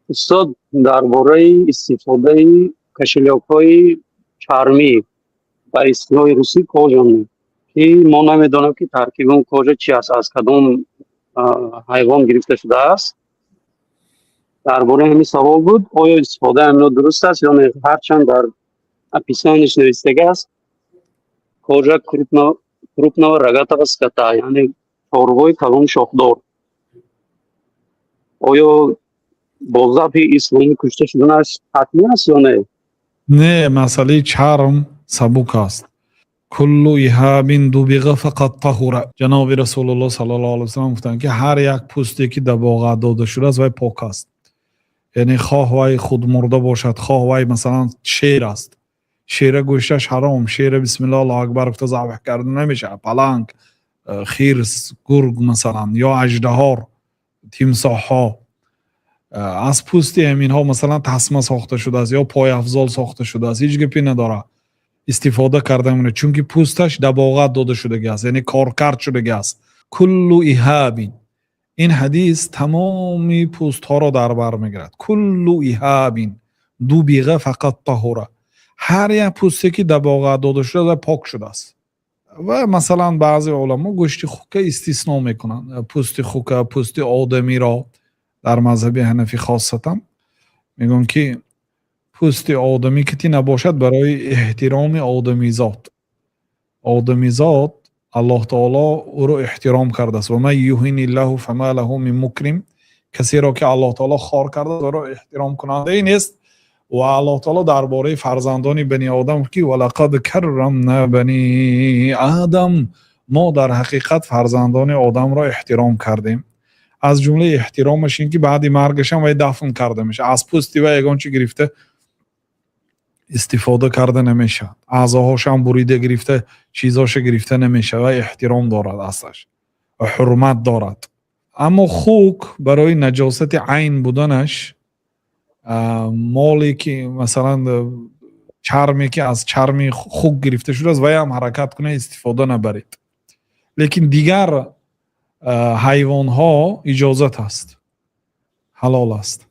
Устод, дар бораи истифодаи кошелёкҳои чармӣ, ба истилоҳи русӣ кожаный, ки мо намедонем, ки таркиби он кожа чи аст, аз кадом ҳайвон гирифта шудааст. Дар бораи ҳамин савол буд: оё истифодаи ҳамино дуруст аст ё не? Ҳарчанд дар описанияш навистагааст кожа крупного рогатого скота, яъне чорвои калони шохдор. Оё бо забҳи исломӣ кушта шуданаш ҳатмӣ аст ё не? Не, масъалаи чарм сабук аст. كل إهاب دبغ فقد طهر. Ҷаноби Расулулло саллаллоҳу алайҳи васаллам гуфтанд, ки ҳар як пӯсте, ки дабоғат дода шудааст, вай пок аст. Яъне хоҳ вай худмурда бошад, хоҳ вай, масалан, шер аст. Шера гӯшташ ҳаром, шера бисмиллоҳ, аллоҳу акбар гуфта забҳ карда намешавад. Паланг, хирс, гург, масалан, ё аждаҳор, тимсоҳҳо, аз пӯсти ҳаминҳо, масалан, тасма сохта шудааст ё пойафзол сохта шудааст, ҳеҷ гапе надорад, истифода карда мемонад, чунки пӯсташ дабоғат дода шудагӣ аст, яъне коркард шудагӣ аст. كل إهاب, ин ҳадис тамоми пӯстҳоро дар бар мегирад. كل إهاب دبغ فقد طهر. Ҳар як пӯсте, ки дабоғат дода шуда ва пок шудааст. Ва, масалан, баъзе уламо гӯшти хука истисно мекунанд, пӯсти хука, пӯсти одамиро. Дар мазҳаби ҳанафӣ хосатан мегӯянд, ки пӯсти одамӣ кити набошад, барои эҳтироми одамизод. Одамизод, Аллоҳ таоло ӯро эҳтиром кардааст. ومن يهن الله فما له من مكرم. Касеро, ки Аллоҳ таоло хор кардааст, ӯро эҳтиромкунандае нест. Ва Аллоҳ таоло дар бораи фарзандони бани одам гуфт, ки ولقد كرمنا بني آدم. Мо дар ҳақиқат фарзандони одамро эҳтиром кардем. Аз ҷумлаи эҳтиромаш ин, ки баъди маргашам вай дафн карда мешавад, аз пӯсти вай ягон чи гирифта истифода карда намешавад, аъзоҳошам бурида гирифта, чизоша гирифта намешавад. Вай эҳтиром дорад аслаш ва ҳурмат дорад. Аммо хук барои наҷосати айн буданаш, моле ки, масалан, чарме, ки аз чарми хук гирифта шудааст, вайам ҳаракат кунад, истифода набаред. Лекин дигар ҳайвонҳо иҷозат аст, ҳалол аст.